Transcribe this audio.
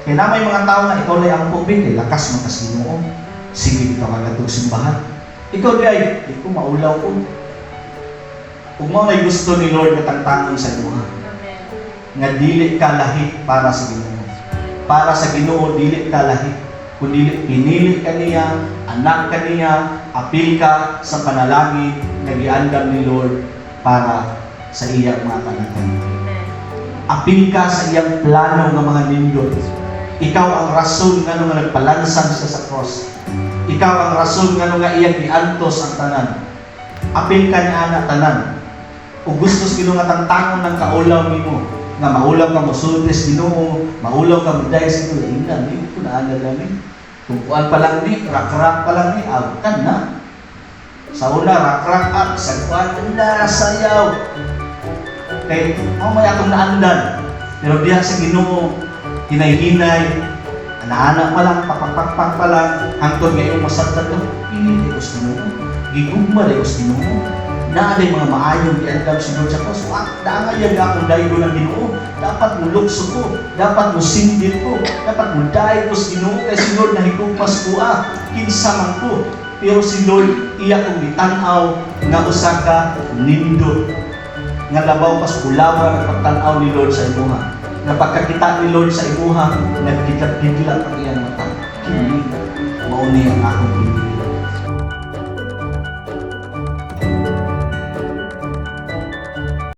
Kaya na may mga tao nga ikaw lay ang pubig, kay lakas man kas Ginoo. Sige, ikaw ka gatong simbahan. Ikaw di ay, di ko maulaw ko. Ug mao nay gusto ni Lord nga tangtangon sa imuha. Amen. Nga dili ka lahi para sa Ginoo. Para sa Ginoo dili ka lahi. Kun dili pinili ka niya, anak ka niya, apil ka sa panalangin nga giandam ni Lord para sa iyang mga kanakan. Amen. Apil ka sa iyang plano nga mga nindot. Ikaw ang rason ngano nga nagpalansang siya sa cross. Ikaw ang rason ngano nga iyang giantos ang tanan. Apil ka niya ana tanan. Ug gusto sa Ginoo nga tangtangon ng kaulaw nimo nga maulaw ka mosulti sa Ginoo, maulaw ka moday sa Ginoo, ina ni ko na ana gani. Kung kuan pa lang ni, rak-rak pa lang ni, kan na. Sa una, rak-rak up, sa kuan, na sayaw. Kay mao may atong naandan. Pero diha sa Ginoo, hinay-hinay, ana-ana pa lang, papakpakpak pa lang, hangtod ngayon masabtan ko, pili ko sa Ginoo, gigugma ko sa Ginoo. Naa day mga maayong giandam si Lord sa cross. Wa, daangay ang akong daygo ng Ginoo. Dapat mo lukso ko, dapat mo sindit ko, dapat mo daygo ko sa Ginoo kay si Lord nahigugma sa kuha, kinsa man ko. Pero si Lord iya kong gitan-aw nga usa ka nindot nga labaw pas kulawra nga pagtan-aw ni Lord sa imuha. Nga pagkakita ni Lord sa imuha, nagkidlat-kidlat ang iyang mata. Kini mao ni ang akong